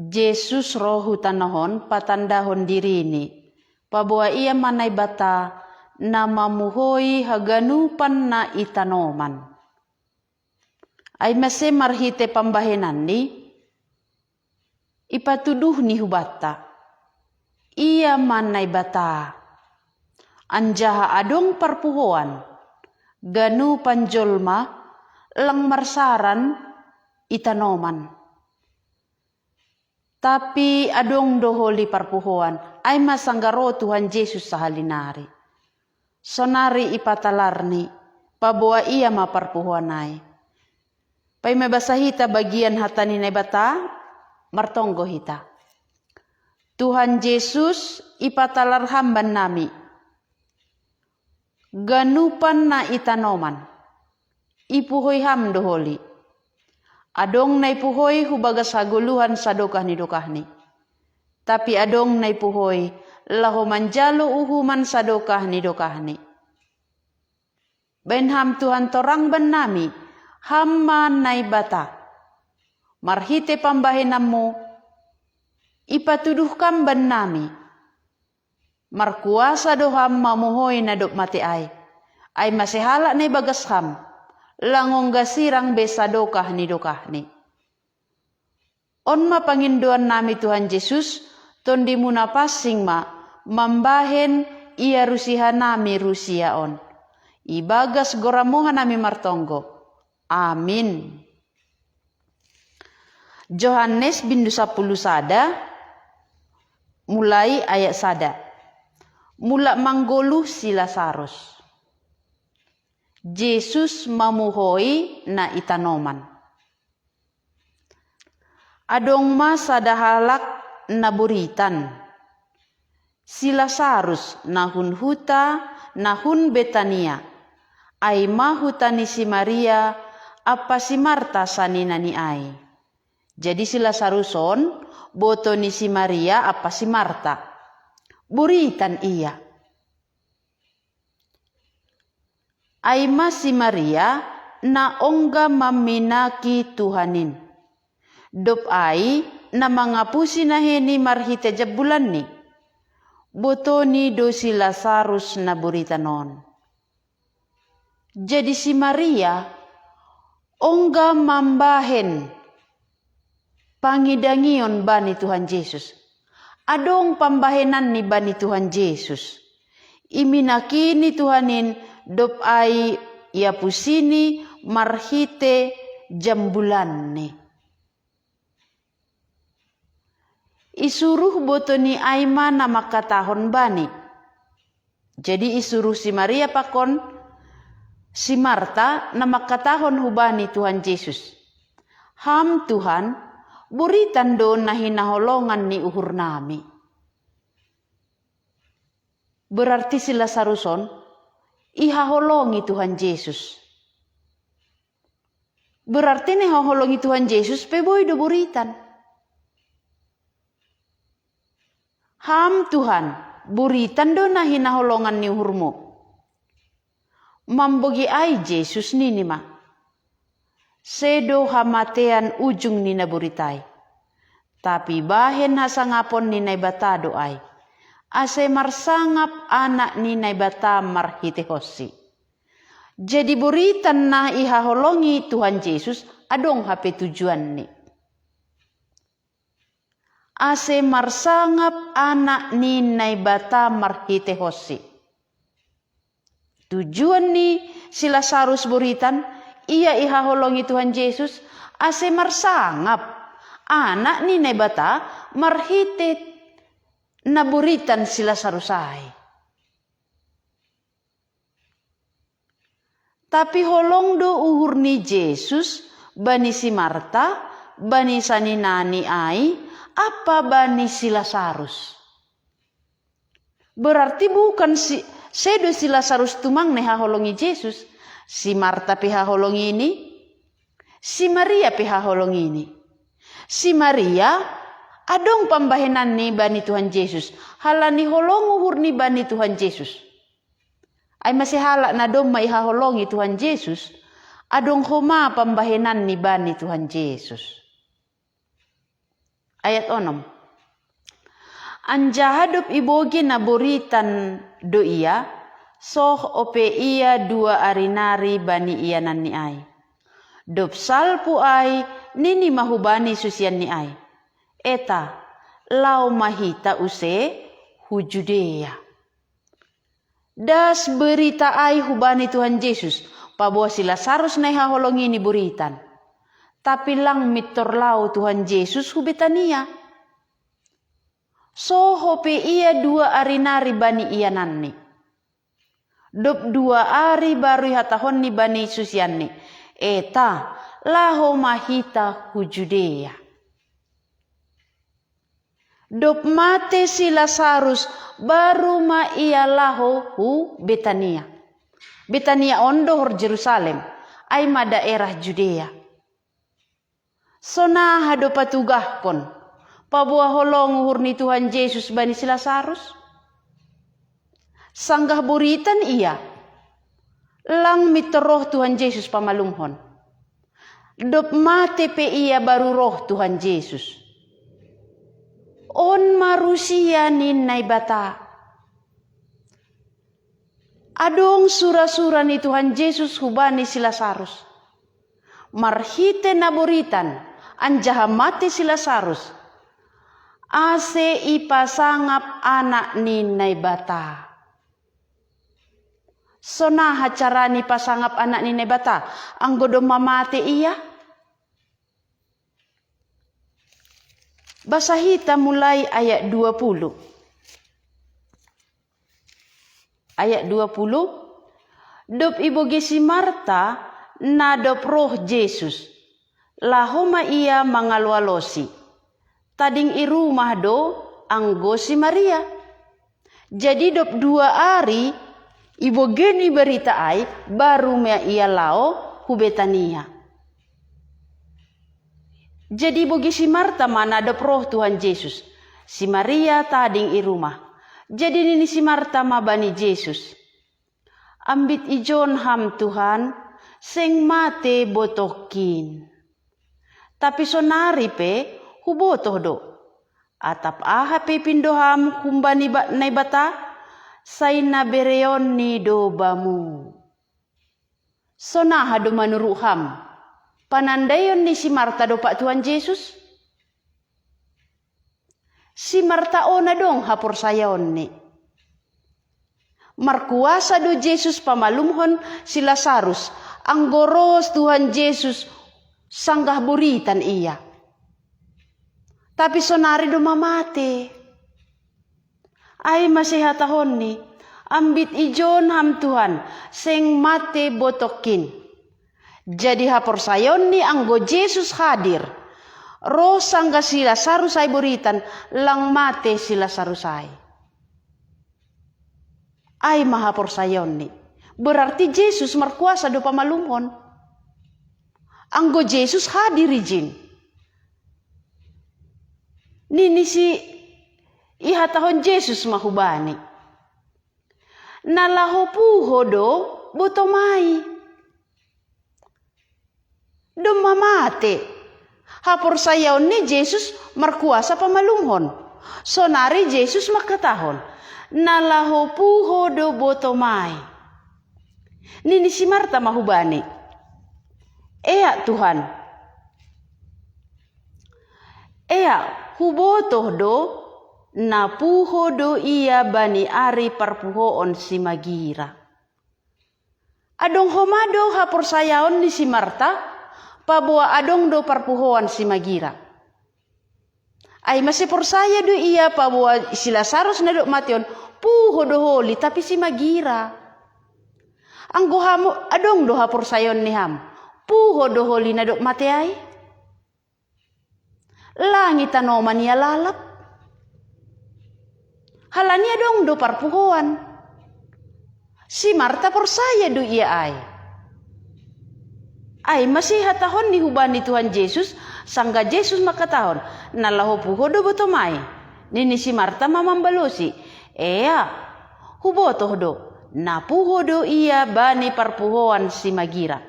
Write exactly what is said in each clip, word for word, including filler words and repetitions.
Jesus ro hu tanoh on patandahon diriNi, paboa Ia ma Naibata na mamuhoi haganupan na i tanoman. Ai mase marhite pambahenanNi, ipatuduhNi hubanta, Ia ma Naibata. Anjaha adong parpuhoan, ganupan jolma, lang marsaran i tanoman. Tapi adong do holi parpuhoan, ai ma sanggah ro Tuhan Jesus sahali nari. Sonari ipatalarNi, paboa Ia ma parpuhoan ai. Paima basa hita bagian hata ni Naibata, martonggo hita. Tuhan Jesus, ipatalar Ham bannami ganupan na i tanoman. Ipuhoi Ham do holi. Adong na ipuhoi hu bagas hagoluhan sadokah ni dokahni. Tapi adong na ipuhoi laho manjalo uhuman sadokah ni dokahni. Baen Ham Tuhan torang bannami, Ham ma Naibata. Marhite pambahenanMu, ipatuduh Kam bannami. Markuasa do Ham mamuhoi na dob mate ai. Ai mase halak na ibagas Ham, lang ongga sirang be sadokah ni dokahni. On ma pangindoannami Tuhan Jesus, TondiMu na pansing ma mambahen iarusi hanami rusia on. Ibagas goranMu hanami martonggo. Amin. Johannes bindu sapuluh sada, mulai ayat sada. Mulak manggoluh si Lasarus. Jesus mamuhoi na i tanoman. Adong ma sada halak na buritan, si Lasarus, na hun huta, na hun Betania, ai ma huta ni si Maria ampa si Marta saninani ai. Jadi si Lasarus on, boto ni si Maria ampa si Marta. Buritan ia. Ai ma si Maria na ongga mamminaki Tuhan in. Dob ai na mangapusi naheni marhite jambulanni. Botoni do si Lasarus na buritan on. Jadi si Maria ongga mambahen pangidangion bani Tuhan Jesus. Adong pambahenanni bani Tuhan Jesus. Iminakini Tuhan in, dob ai iapusini marhite jambulanni. Isuruh botoni ai ma na mangkatahon bani. Jadi isuruh si Maria pakon si Marta na mangkatahon hubani Tuhan Jesus, Ham Tuhan, buritan do na hinaholongan ni uhurnami. Berarti si Lasarus on ihaholongi Tuhan Jesus. Berarti na ihaholongi Tuhan Jesus pe boi do buritan. Ham Tuhan, buritan do na hinaholongan ni uhurMu. Mambogei ai Jesus nini ma, sedo hamatean ujung ni na burit ai. Tapi bahen hasangapon ni Naibata do ai, ase marsangap Anak ni Naibata marhitehonsi. Jadi buritan na ihaholongi Tuhan Jesus adong hape tujuanni. Ase marsangap Anak ni Naibata marhitehonsi. Tujuan ni si Lasarus buritan, ia ihaholongi Tuhan Jesus, ase marsangap Anak ni Naibata marhite na buritan si Lasarus ai. Tapi holong do uhur ni Jesus bani si Marta, bani saninani ai, ampa bani si Lasarus. Berarti bukan si, sedo si Lasarus tumang na ihaholongi Jesus, si Marta pe haholongini, si Maria pe haholongini. Si Maria adong pambahenanni bani Tuhan Jesus, halani holong uhurni bani Tuhan Jesus. Ai mase halak na domma ihaholongi Tuhan Jesus, adong homa pambahenanni bani Tuhan Jesus. Ayat onom. Anjaha dob ibogei na boritan do ia, soh ope ia dua ari nari bani iananni ai. Dob salpu ai, nini ma hubani susianni ai: Eta, laho ma hita use hu Judea. Das berita ai hubani Tuhan Jesus, paboa si Lasarus na ihaholongi ni boritan. Tapi lang mintor laho Tuhan Jesus hu Betania. Soh ope ia dua ari nari bani iananni. Dob dua ari baru ihatahonni bani susianni: Eta, laho ma hita hu Judea. Dob mate si Lasarus, baru ma ia laho hu Betania. Betania on dohor Jerusalem, ai ma daerah Judea. Sonaha do patugahkon, paboa holong uhur ni Tuhan Jesus bani si Lasarus? Sanggah boritan ia, lang mintor roh Tuhan Jesus pamalumhon. Dob mate pe ia baru roh Tuhan Jesus. On ma rusia ni Naibata. Adong sura-sura ni Tuhan Jesus hubani si Lasarus. Marhite na boritan, anjaha mate si Lasarus, ase ipasangap Anak ni Naibata. Sonaha cara ni pasangap Anak ni Naibata, anggo domma mate ia? Basa hita mulai ayat dua puluh. Ayat dua puluh. Dob ibogei si Marta na dob roh Jesus, laho ma ia mangalo-alosi. Tading i rumah do anggo si Maria. Jadi dob dua ari ibogei ni berita ai, baru ma ia laho hu Betania. Jadi ibogei si Marta ma na dob roh Tuhan Jesus, si Maria tading i rumah. Jadi nini si Marta ma bani Jesus: Ambit ijon Ham Tuhan, seng mate botohkin. Tapi sonari pe hubotoh do, atap aha pe ipindo Ham humbani Naibata, sai na bereonni do Bamu. Sonaha do manuruk Ham panandaion ni si Marta dompak Tuhan Jesus? Si Marta on adong haporsayaonni. Markuasa do Jesus pamalumhon si Lasarus, anggo ros Tuhan Jesus sanggah boritan ia. Tapi sonari domma mate. Ai ma sihatahonni: Ambit ijon Ham Tuhan, seng mate botohkin. Jadi haporsayaonni anggo Jesus hadir, roh sanggah si Lasarus ai boritan, lang mate si Lasarus ai. Ai ma haporsayaonni. Berarti Jesus markuasa do pamalumhon. Anggo Jesus hadir ijin. Nini si, ihatahon Jesus ma hubani: Na laho puho do botom ai. Domma mate. Haporsayaon ni Jesus markuasa pamalumhon. Sonari Jesus mangkatahon: Na laho puho do botom ai. Nini si Marta ma hubani: Ea Tuhan. Ea, hubotoh do, na puho do ia bani ari parpuhoon simagira. Adong homa do haporsayaon ni si Marta, paboa adong do parpuhoan simagira. Ai mase porsaya do ia paboa si Lasarus na dob mate on puho do holi, tapi simagira. Anggo hamu adong do haporsayaon ni ham, puho do holi na dob mate ai? Langi tanoman ia lalap. Halani adong do parpuhoan. Si Marta porsaya do ia ai. Ai mase hatahon ni hubani Tuhan Jesus, sanggah Jesus mangkatahon: Na laho puho do botom ai. Nini si Marta ma mambalosi: Ea, hubotoh do, na puho do ia bani parpuhoan simagira.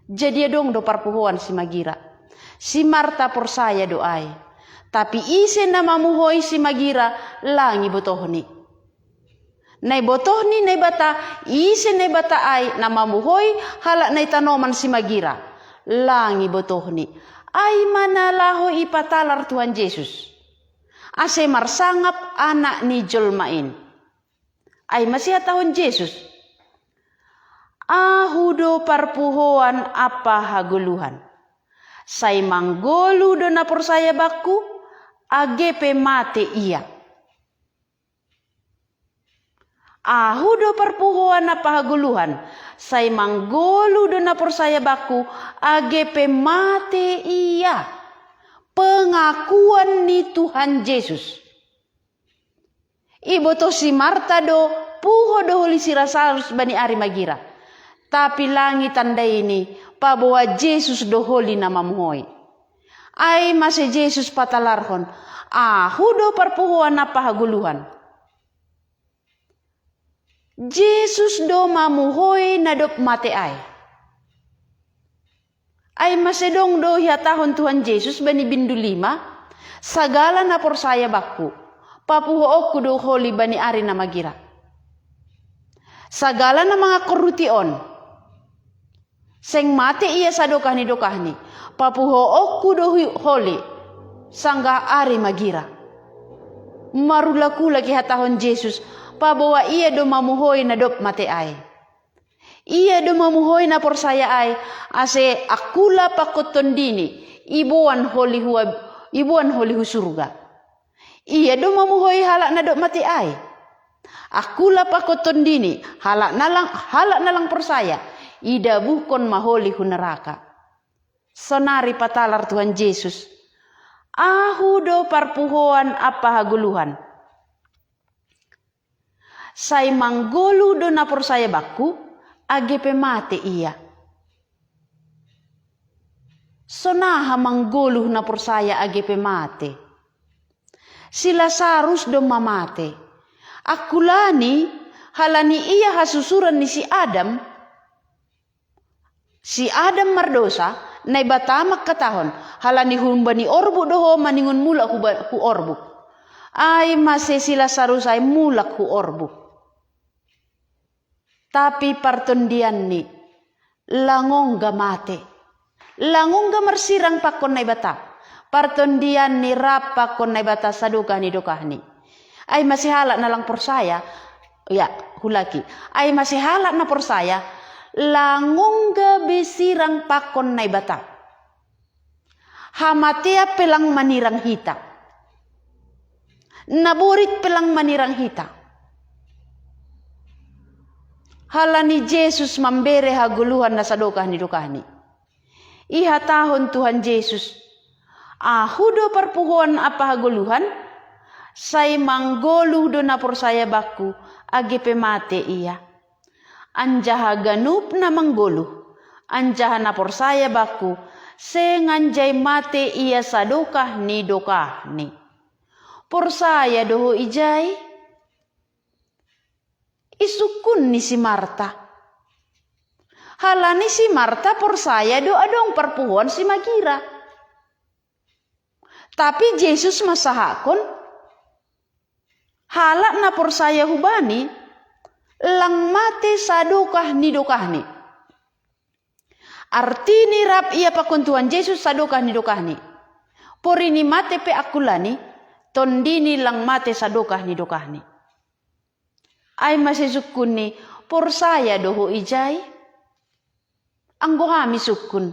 Jadi adong do parpuhoan simagira. Si Marta porsaya do ai. Tapi ise na mamuhoi simagira, lang ibotohni. Na ibotohni Naibata, ise Naibata ai na mamuhoi halak na itanoman simagira, lang ibotohni. Ai ma na laho ipatalar Tuhan Jesus, ase marsangap Anak ni jolma in. Ai ma sihatahon Jesus: Ahu do parpuhoan ampa hagoluhan. Sai manggoluh do na porsaya Bakku, age pe mate ia. Ahu do parpuhoan ampa hagoluhan. Sai manggoluh do na porsaya Bakku, age pe mate ia. Pengakuan ni Tuhan Jesus. Ibotoh si Marta do, puho do holi si Lasarus bani ari magira. Tapi lang itandaini, paboa Jesus do holi na mamuhoi. Ai mase Jesus patalarhon: Ahu do parpuhoan ampa hagoluhan. Jesus do mamuhoi na dob mate ai. Ai mase dong do ihatahon Tuhan Jesus bani bindu lima: Sagala na porsaya Bakku, papuhoonku do holi bani ari na magira. Sagala na mangangkorhuti on, seng mate ia sadokah ni dokahni, papuhoonku do holi sanggah ari magira. Marulakulak ihatahon Jesus, paboa Ia do mamuhoi na dob mate ai. Ia do mamuhoi na porsaya ai, ase angkula pakon tondini iboan holi hu, iboan holi hu surga. Ia do mamuhoi halak na dob mate ai. Angkula pakon tondini, halak na lang, halak na lang porsaya, idabuhkon ma holi hu naraka. Sonari patalar Tuhan Jesus: Ahu do parpuhoan ampa hagoluhan. Sai manggoluh do na porsaya Bakku, age pe mate ia. Sonaha manggoluh na porsaya age pe mate? Si Lasarus domma mate. Angkulani, halani ia hasusuran ni si Adam, si Adam mardosa, Naibata mangkatahon: Halani humbani orbuk do ho maningon mulak hu, hu orbuk. Ai mase si Lasarus ai mulak hu orbuk. Tapi partondianni, lang ongga mate. Lang ongga marsirang pakon Naibata. Partondianni rap pakon Naibata sadokah ni dokahni. Ai mase halak na lang porsaya, ya, hulaki. Ai mase halak na porsaya, lang ongga be sirang pakon Naibata. Hamatean pe lang manirang hita. Naborit pe lang manirang hita. Halani Jesus mambere hagoluhan na sadokah ni dokahni. Ihatahon Tuhan Jesus: Ahu do parpuhoan ampa hagoluhan, sai manggoluh do na porsaya Bakku, age pe mate ia. Anjaha ganup na manggoluh, anjaha na porsaya Bakku, seng anjai mate ia sadokah ni dokahni. Porsaya do ho ijai? Isungkun ni si Marta. Halani si Marta porsaya do adong parpuhoan simagira. Tapi Jesus mansahathon, halak na porsaya hu Bani, lang mate sadokah ni dokahni. Artini rap ia pakon Tuhan Jesus sadokah ni dokahni. Porini mate pe angkulani, tondini lang mate sadokah ni dokahni. Ai mase sungkunni, porsaya do ho ijai? Anggo ham isungkun,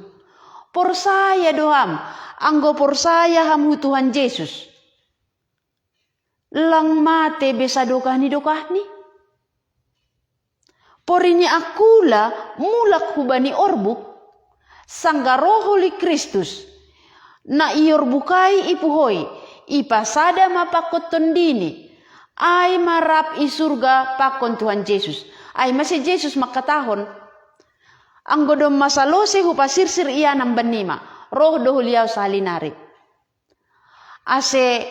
porsaya do ham, anggo porsaya ham hu Tuhan Jesus, lang mate be sadokah ni dokahni? Porini angkula mulak hubani orbuk, sanggah roh holi Kristus, na i orbuk ai ipuhoi, ipasada ma pakon tondini, ai ma rap i surga pakon Tuhan Jesus. Ai mase Jesus mangkatahon, anggo domma salose hupasirsir ianan bannima, roh do holi ahu sahalinari. Ase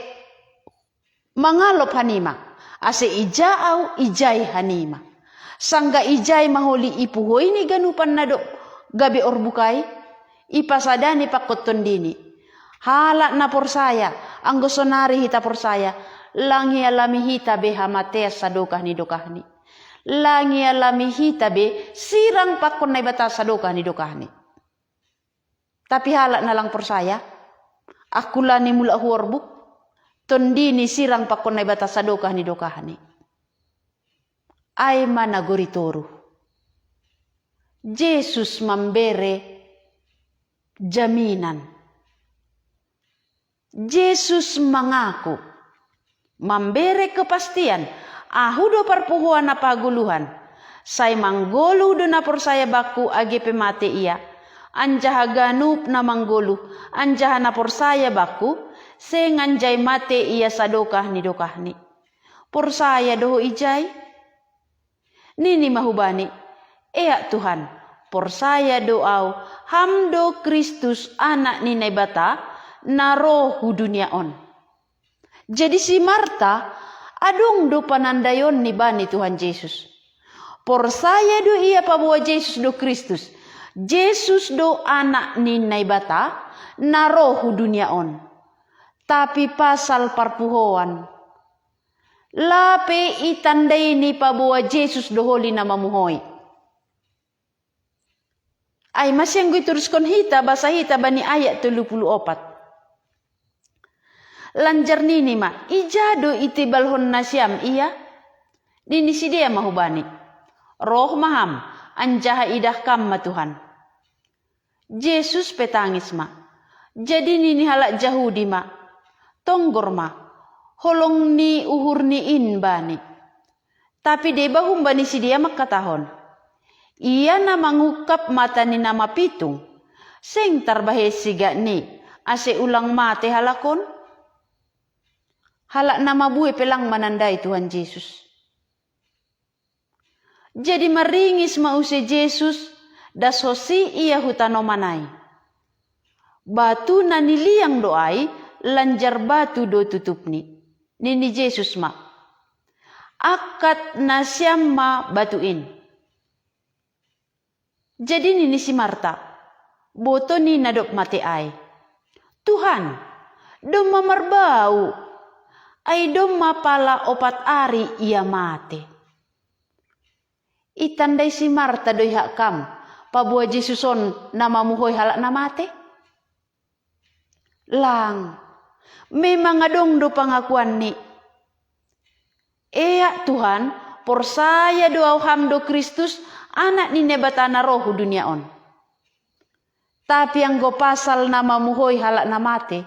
mangalop hanima, ase ija ahu ijai hanima. Sanggah ijai ma holi ipuhoini ganupan na dob gabe orbuk ai, ipasadani pakon tondini. Halak na porsaya, anggo sonari hita porsaya, lang ialami hita be hamatean sadokah ni dokahni. Lang ialami hita be sirang pakon Naibata sadokah ni dokahni. Tapi halak na lang porsaya, angkula ni mulak hu orbuk, tondini sirang pakon Naibata sadokah ni dokahni. Ai ma nagori toruh. Jesus mambere jaminan. Jesus mangaku, mambere kepastian, ahu do parpuhoan na paguluhan, sai manggoluh do na porsaya bakku age pe mate ia, anjaha ganup na manggoluh, anjaha na porsaya bakku, seng anjai mate ia sadokah ni dokahni. Porsaya do ho ijai? Nini ma hubani, eak Tuhan, porsaya do au, ham do Kristus anak ni Naibata, na roh hu dunia on. Jadi si Marta, adong do panandaion ni bani Tuhan Jesus. Porsaya do ia paboa Jesus do Kristus, Jesus do anak ni Naibata, na roh hu dunia on. Tapi pasal parpuhoan, lape itandaini paboa Jesus do holi na mamuhoi. Ai masianggo ituruskon hita basa hita bani ayat tolu puluh opat. Lanjar nini ma, ija do itibalhon nasiam ia? Nini sidea ma hubani, roh ma ham, anjaha idah kam ma Tuhan. Jesus pe tangis ma. Jadi nini halak Jahudi ma, tonggor ma, holong ni uhurni in bani. Tapi deba humbani sidea mangkatahon, ia na mangungkap mata ni na mapitung, seng tarbahen sigakni, ase ulang mate halak on? Halak na mabue pe lang manandai Tuhan Jesus. Jadi maringis ma use Jesus, das hosi ia hu tanoman ai. Batu na niliang do ai, lanjar batu do tutupni. Nini Jesus ma, angkat nasiam ma batu in. Jadi nini si Marta, boto ni na dob mate ai, Tuhan, domma marbau, ai domma pala opat ari ia mate. Itandai si Marta do ihak kam, paboa Jesus on na mamuhoi halak na mate? Lang. Memang adong do pangakuanni. Eak Tuhan, porsaya do au ham do Kristus, anak ni Naibata na roh hu dunia on. Tapi anggo pasal na mamuhoi halak na mate,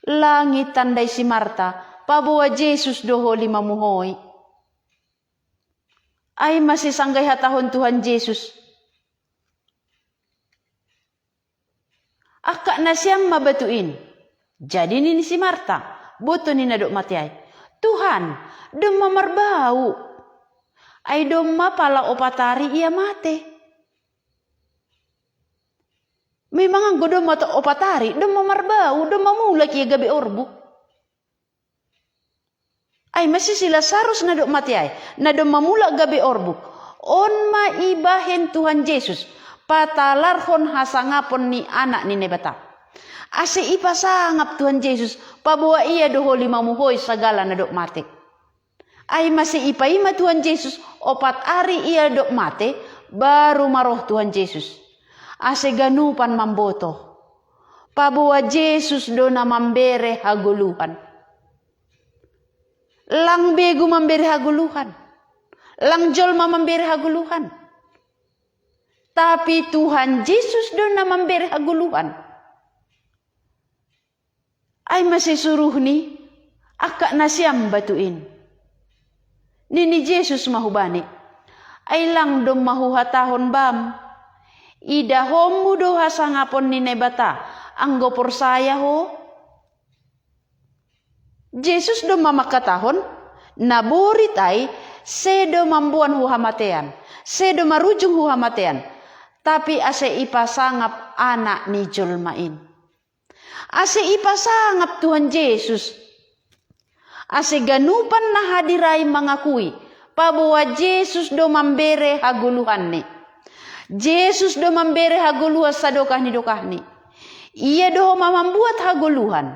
lang itandai si Marta, paboa Jesus do holi mamuhoi. Ai mase sanggah ihatahon Tuhan Jesus, angkat nasiam ma batu in. Jadi nini si Marta, boto ni na dob mate ai, Tuhan, domma marbau. Ai domma pala opat ari ia mate. Memang anggo domma to opat ari, domma marbau, domma mulak ia gabe orbuk. Ai mase si Lasarus na dob mate ai, na domma mulak gabe orbuk, on ma ibahen Tuhan Jesus patalarhon hasangapon ni Anak ni Naibata. Ase ipasangap Tuhan Jesus, paboa ia do holi mamuhoi sagala na dob mate. Ai mase ipaima Tuhan Jesus, opat ari ia dob mate, baru ma roh Tuhan Jesus. Ase ganupan mambotoh, paboa Jesus do na mambere hagoluhan. Lang begu mambere hagoluhan. Lang jolma mambere hagoluhan. Tapi Tuhan Jesus do na mambere hagoluhan. Ai mase suruhni, angkat nasiam batu in. Nini Jesus ma hubani, ai lang domma huhatahon bam, idahonmu do hasangapon ni Naibata, anggo porsaya ho? Jesus domma mangkatahon, naborit ai sedo mamboan hu hamatean, sedo marujung hu hamatean, tapi ase ipasangap Anak ni jolma in. Ase ipasangap Tuhan Jesus. Ase ganupan na hadir ai mangakui, paboa Jesus do mambere hagoluhanni. Jesus do mambere hagoluhan sadokah ni dokahni. Ia do ho ma mambuat hagoluhan.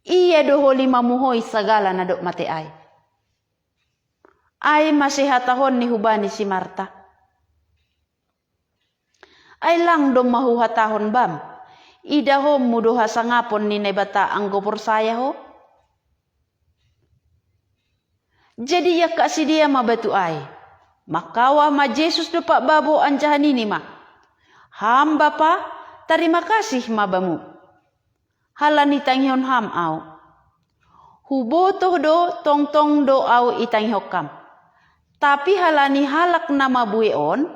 Ia do holi mamuhoi sagala na dob mate ai. Ai mase hatahonni hubani si Marta: Ai lang domma huhatahon bam, idahonmu do hasangapon ni Naibata anggo porsaya ho? Jadi iangkat sidea ma batu ai. Mangkawah ma Jesus dompak babo anjaha nini ma: Ham Bapa, tarima kasih ma Bamu, halani itangihon Ham au. Hubotoh do tongtong do au itangihon Ham. Tapi halani halak na mabue on,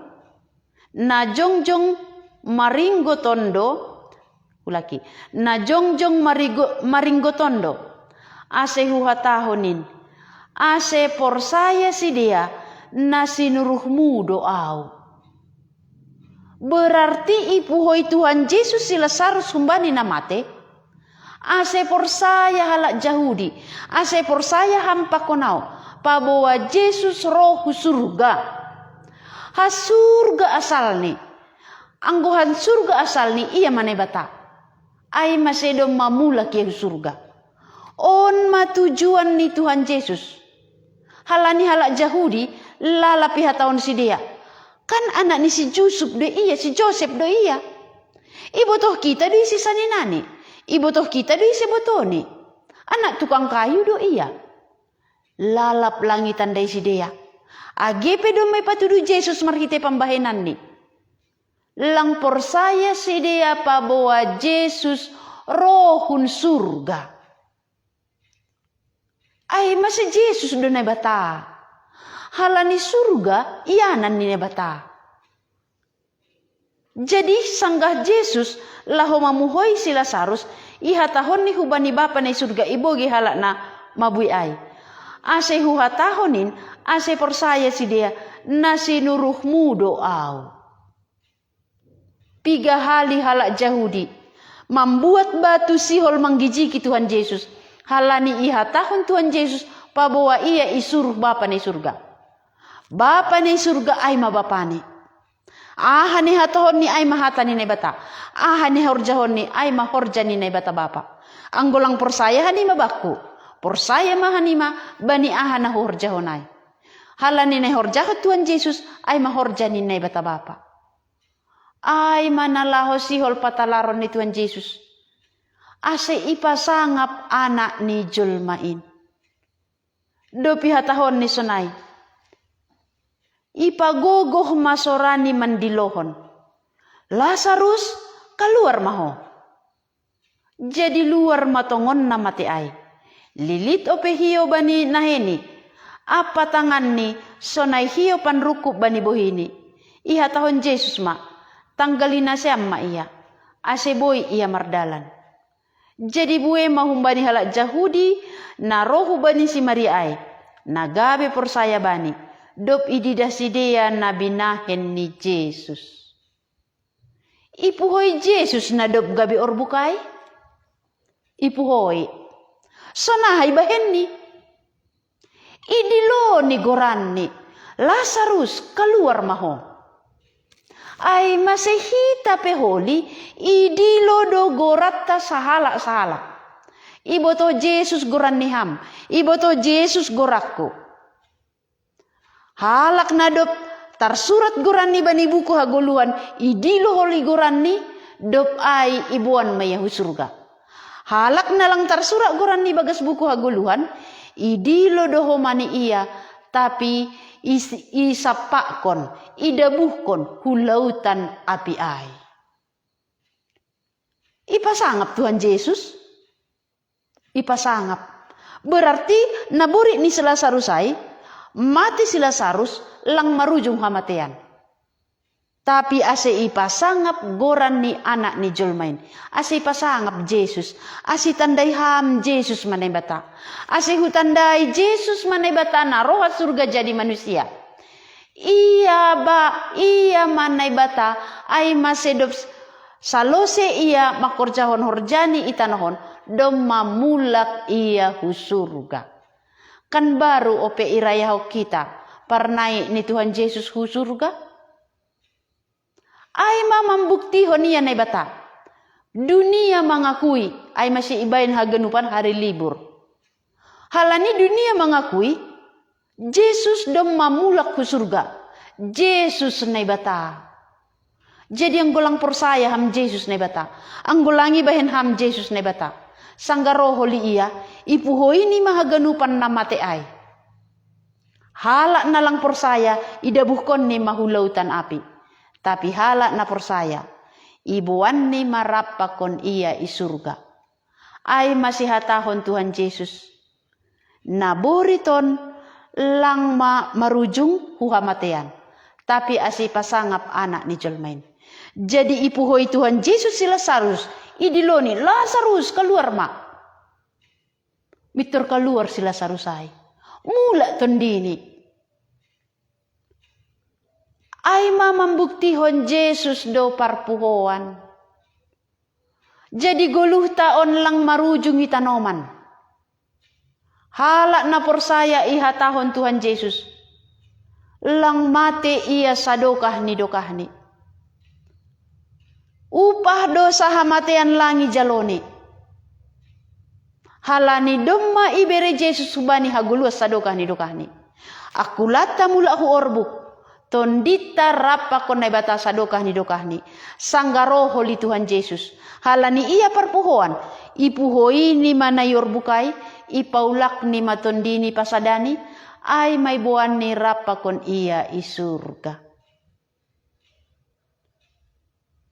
na jongjong maringgot on do, ulaki, na jongjong marigo, maringgot on do, ase huhatahon in, ase porsaya sidea na sinuruhmu do au. Berarti ipuhoi Tuhan Jesus si Lasarus humbani na mate, ase porsaya halak Jahudi, ase porsaya ham pakon au, paboa Jesus roh hu surga. Ha surga asalni. Anggo ha surga asalni ia ma Naibata. Ai mase domma mulak ia hu surga. On ma tujuan ni Tuhan Jesus. Halani halak Jahudi, lalap ihatahon sidea: Kan anak ni si Jusup do ia, si Josep do ia. Ibotoh kita do ise saninani. Ibotoh kita do ise botoni. Anak tukang kayu do ia. Lalap lang itandai sidea. Age pe domma ipatudu Jesus marhite pambahenanni. Lang porsaya sidea paboa Jesus roh hun surga. Ai mase Jesus do Naibata. Halani surga ianan ni Naibata. Jadi sanggah Jesus laho mamuhoi si Lasarus, ihatahonni hubani Bapa na i surga ibogei halak na mabue ai. Ase huhatahon in, ase porsaya sidea na sinuruhmu do au. Piga hali halak Jahudi mambuat batu sihol manggijiki Tuhan Jesus, halani ihatahon Tuhan Jesus paboa ia isuruh Bapa na i surga. Bapa na i surga ai ma Bapani. Aha na ihatahonni ai ma hata ni Naibata. Aha na ihorjahonni ai ma horja ni Naibata Bapa. Anggo lang porsaya hanima bakku, porsaya ma hanima bani aha na huhorjahon ai. Halani na ihorjahon Tuhan Jesus ai ma horja ni Naibata Bapa. Ai ma na laho sihol patalaron ni Tuhan Jesus, ase ipasangap Anak ni jolma in. Dob ihatahonni sonai, ipagogoh ma sorani mandilohon: Lasarus, kaluar ma ho! Jadi luar ma tongon na mate ai. Lilit ope hiou bani naheni, ampa tanganni, sonai hiou panrungkub bani bohini. Ihatahon Jesus ma: Tanggali naseam ma ia, ase boi ia mardalan. Jadi bue ma humbani halak Jahudi na roh hubani si Maria ai, na gabe porsaya bani, dob ididah sidea na binahen ni Jesus. Ipuhoi Jesus na dob gabe orbuk ai? Ipuhoi. Sonaha ibahenni? Idiloni goranni: Lasarus, kaluar ma ho! Ai mase hita pe holi, idilo do goranta sahalak-sahalak. Ibotoh Jesus goranni ham, ibotoh Jesus gorangku. Halak na dob tarsurat goranni bani buku hagoluhan, idilo holi goranni, dob ai iboan ma ia hu surga. Halak na lang tarsurat goranni bagas buku hagoluhan, idilo do ho mani ia, tapi is, isampakkon, idabuhkon hu lautan api ai. Ipasangap Tuhan Jesus? Ipasangap. Berarti na borit ni si Lasarus ai, mate si Lasarus, lang marujung hamatean. Tapi ase ipasangap goran ni Anak ni jolma in, ase ipasangap Jesus, ase itandai ham Jesus ma Naibata, ase hutandai Jesus ma Naibata na roha surga jadi manusia. Ia ba, ia ma Naibata, ai mase dob salose ia mangkorjahon horjani i tanoh on, domma mulak ia hu surga. Kan baru ope irayahon hita parnaek ni Tuhan Jesus hu surga? Ai ma mambuktihon ia Naibata. Dunia mangakui, ai ma se ibaen haganupan hari libur. Halani dunia mangakui, Jesus domma mulak hu surga. Jesus Naibata. Jadi anggo lang porsaya ham Jesus Naibata, anggo lang ibaen ham Jesus Naibata, sanggar ro holi Ia, ipuhoi nima haganupan na mate ai. Halak na lang porsaya idabuhkonni ma hu lautan api. Tapi halak na porsaya, iboanni ma rap pakon Ia i surga. Ai ma sihatahon Tuhan Jesus: Naborit on lang ma marujung hu hamatean, tapi asa ipasangap Anak ni jolma in. Jadi ipuhoi Tuhan Jesus si Lasarus, idiloni: Lasarus, kaluar ma! Mintor kaluar si Lasarus ai, mulak tondini. Ai ma mambuktihon Jesus do parpuhoan. Jadi goluhta on lang marujung i tanoman. Halak na porsaya ihatahon Tuhan Jesus: Lang mate ia sadokah ni dokahni. Upah dosa hamatean lang ijaloni. Halani domma ibere Jesus hubani hagoluhan sadokah ni dokahni. Angkulanta mulak hu orbuk, tondinta rap pakon Naibata sadokah ni dokahni, sanggar ro holi Tuhan Jesus. Halani Ia parpuhoan, ipuhoi nima na i orbuk ai, ipaulakni ma tondini pasadani, ai ma iboanni rap pakon Ia i surga.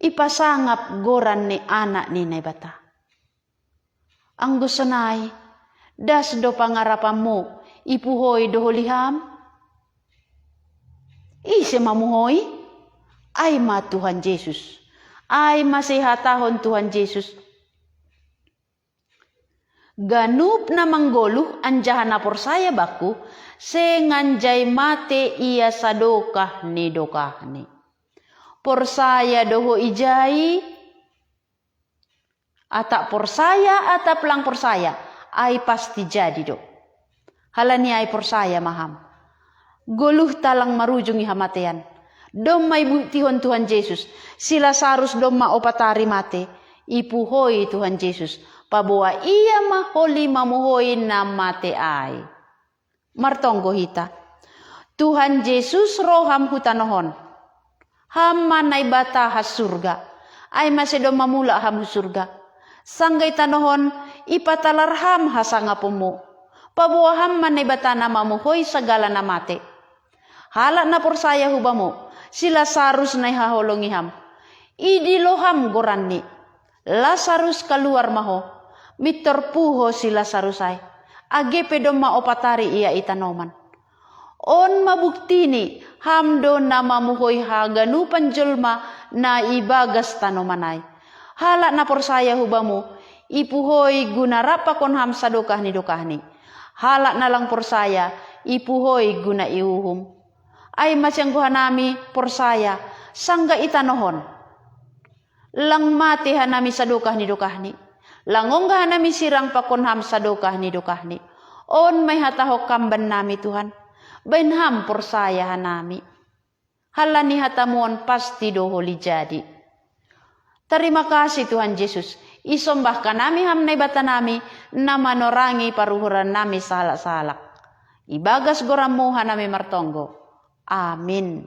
Ipasangap goran ni Anak ni Naibata. Anggo sonai, das do pangarapanmu, ipuhoi do holi ham? Ise mamuhoi? Ai ma Tuhan Jesus. Ai ma sihatahon Tuhan Jesus: Ganup na manggoluh anjaha na porsaya Bakku, seng anjai mate ia sadokah ni dokahni. Porsaya do ho ijai? Atap porsaya, atap lang porsaya, ai pasti jadi do. Halani ai porsaya ma ham. Goluhta lang marujung i hamatean. Domma ibuktihon Tuhan Jesus, si Lasarus domma opat ari mate, ipuhoi Tuhan Jesus, paboa Ia ma holi mamuhoi na mate ai. Martonggo hita. Tuhan Jesus, ro ham hu tanoh on. Ham ma Naibata has surga. Ai ma sedo mamulak ham hu surga. Sanggah i tanoh on, ipatalar ham hasangaponmu. Paboa ham ma Naibata na mamuhoi sagala na mate. Halak na porsaya hu bamu, si Lasarus na ihaholongi ham, idilo ham goranni. Lasarus, kaluar ma ho. Mintor puho si Lasarus ai. Age pe domma opat ari ia i tanoman. On ma buktini, ham do na mamuhoi haganupan jolma na ibagas tanoman ai. Halak na porsaya hu bamu, ipuhoi guna rap pakon ham sadokah ni dokahni. Halak na lang porsaya, ipuhoi guna iuhum. Ai ma sianggo hanami porsaya, sanggah i tanoh on. Lang mate hanami sadokah ni dokahni. Lang ongga hanami sirang pakon ham sadokah ni dokahni. On ma ihatahon ham bannami Tuhan. Baen ham porsaya hanami. Halani hatamu on pasti do holi jadi. Tarima kasih Tuhan Jesus. Isombahkan nami ham Naibatanami, na manorangi paruhurannami sahalak-sahalak. Ibagas goranmu hanami martonggo. Amin.